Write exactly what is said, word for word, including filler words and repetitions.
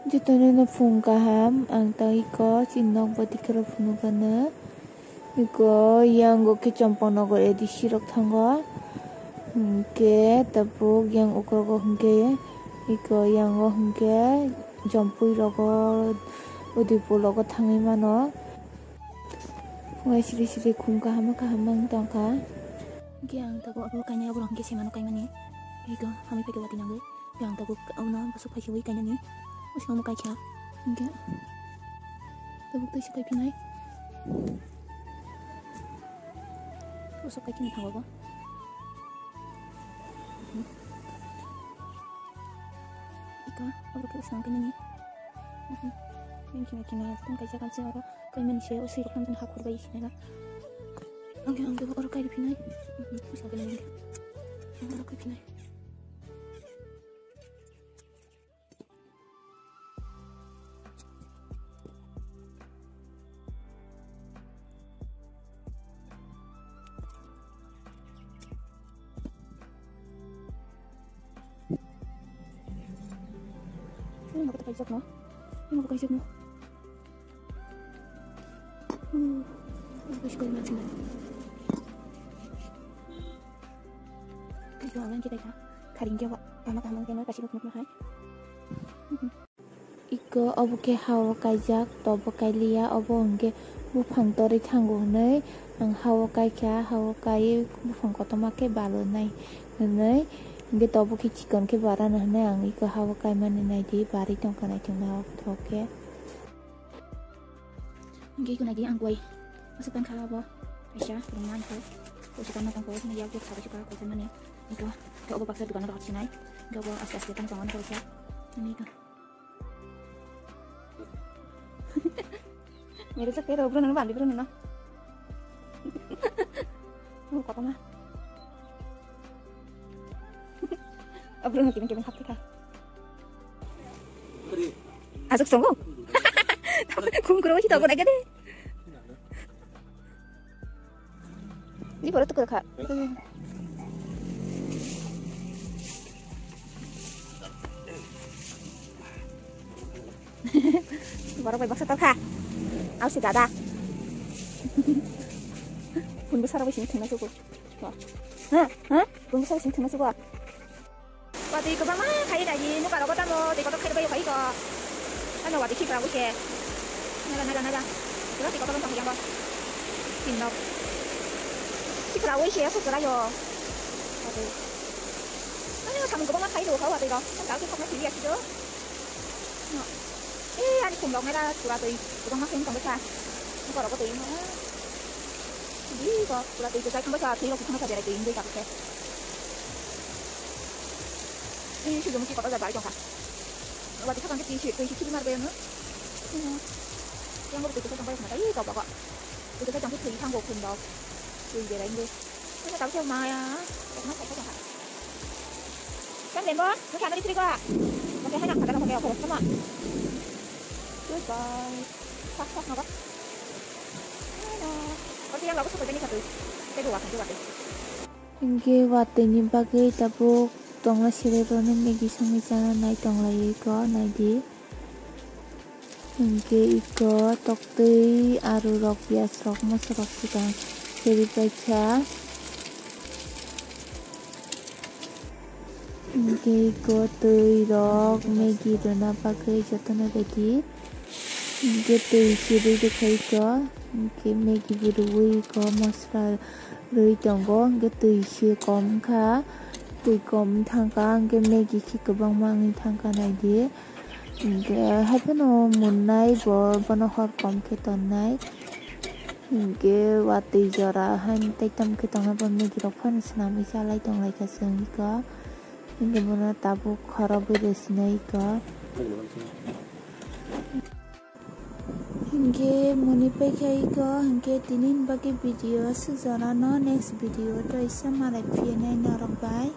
Jotono no phung kaham, ang tang iko chini nok bwtwi kheno phunukgano. Iko yango khe Champanagar A D C rok thango. Hinkhe tabuk yang ukrogo hinkhe iko yango hinkhe Jampui rogo, Udaipur rogo thangwi mano. Phungai siri siri khum kaham kaham wng tongkha. Hinkhe ang tabuk abo kainai abo rok hinkhe semano kaimani. Iko hamwi phaikhe watwi nangwi. Yang tabuk, ang no bwswk phai se ui kainani. Bwswk omo kaikha. Hinkhe tabuk tei se kaiphinai. Bwswk kaikhini thango bo. Ika, abo khe bwswk kainani. Yang kina kina, tang kaisa kamse oro kaimani se, o swi rok tang ha khurbai sinai na. Ang khe ang tabuk oro kaiphinai. Bwswk kainani. Ang oro kaiphinai. Ini mau kita kaijak no? Ini mau kita kaijak no? Hmm, ini mau kita kaijak no? Kaijak no, kita kaijak. Karing dia, Pak. Lama-lama kena kasih nuknuk hai. Iko obo khe hao kaijak, tobo kailiya, obo hwnkhe buphang torwi thango hwnwi ang hao kaikha, hao kaiwi buphang kotorma khe balonai hwnwi, hwnkhe tobo khe chikon khe barano hwnwi ang iko hao kaimani naidi, barwi tongkha naithokma o thok khe. Hwnkhe iko naidi ang koi aswk tangkha obo kaisa rwngna ang khe, kaisa kanna tangkha o hwnwi yak yak sabai sukha kaitormani. Iko, iko obo baksa dukano rohor sinai, iko obo aste aste tang tongmani khe kaisa hwnwi iko. Mere sak tero bro nang bandi bro nang. Mu kotoma. Abro nang kibin kibin hapte kha. Asuk songo. Khum kuro si tobo nai gade. Di poro tukur kha. Borok bai baksa tokha. Ausi dada. Pun besar bai sini thangna suku. Ha? Ha? Pun besar bai sini thangna suku. Watwi kwbangma khai nai di, nukha rogo tamo twi kotor khai rwbaio khai ko. Ano watwi khiphra wi se. Naga, naga, naga. Pura twi kotor wng tong yang bo. Tin nok. Khiphra wi se, aswk kwlaio. Watwi. Ano samung kwbangma khai rw kha watwi rok. Ang khe khokma sili ya khido. No. Eh, ani khum rok nai da pura twi. Kwbangma khai tong bwkha. Nukha rogo twi. Di ko pura twi kwchai tong bwkha, twi rok thangma sa berai twi wngwi tabuk khe. Ini sujung si kotor jagah itu kan. Wati khapan ke tisi, tisi suri mar bayang. Yang baru tisi sampai sama tadi kau bawa. Tisi sampai tisi tanggo pun dok. Tisi dia lain deh. Mana tahu siapa maya? Mana saya tahu. Kan bembo, masih ada istri kok. Masih hanya kata kamu kayak apa sama. Goodbye. Pas pas apa? Mana? Berarti yang bagus seperti ini satu. Saya dua, satu, satu. Hinkhe watwi ni bagwi tabuk tongla siri rwni Maggi songwi chana nai tonglaio iko naidi. Hinkhe iko toktwi aru rok piyaj rok moso rok swkang siri paikha. Hinkhe iko twi rok Maggi rwna bagwi jotono ready. Hinkhe twi siri rwkha iko. Hinkhe Maggi bo rwui iko mosla rwi tongo, hinkhe twi se kom wngkha, twi kom wng thangkha, hinkhe Maggi khe kwbangma wngwi thangkha naidi, hinkhe haiphano munnai bo, bono hor kom khe tonnai, hinkhe watwi jora haino tei tamo khe tongnai bo Maggi rok phano swnamwi chalai tonglaikha chwng iko, hinkhe bono tabuk khorokbwi rw sinai iko. Hinkhe moni paikha iko, hinkhe tini ni bagwi video aswk jorano, next video to isa malai phiya nai norok bai.